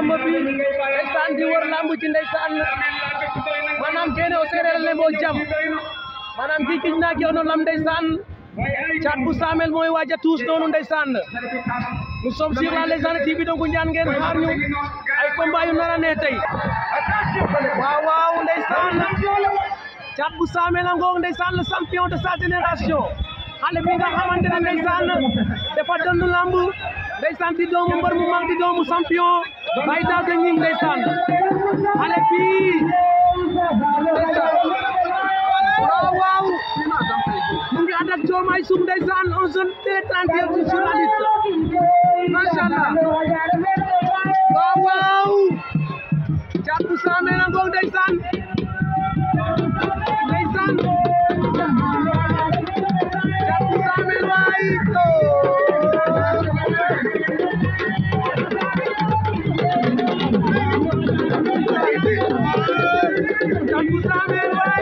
ndomba bi ndeysaan di wër lamb ci ndeysaan maanaam kene o seereer le mo jam maanaam ki kiñ naa ki ono lam ndeysaan Thiat bu Samel mooy waaja tuus noonu ndeysaan nous sommes sur la légende TV donc ñaan ngeen xaar ñu ay combat yu nar a ne tey waaw waaw ndeysaan Thiat bu Samel a ngoog ndeysaan le champion de sa génération xale bi nga xamante ne ndeysaan dafa dënd lamb ndeysaan di doomu mbër mu mag di doomu champion bay daaw de ñing ndeysaan xale bi waaw waaw mu ngi ànd ak Diomaye Soum ndeysaan un jeune très tranquille sur la lutte macha allah waaw waaw Thiat bu Samel a ngoog ndeysaan ndeysaan Thiat bu Samel waay Thiat bu Samel waay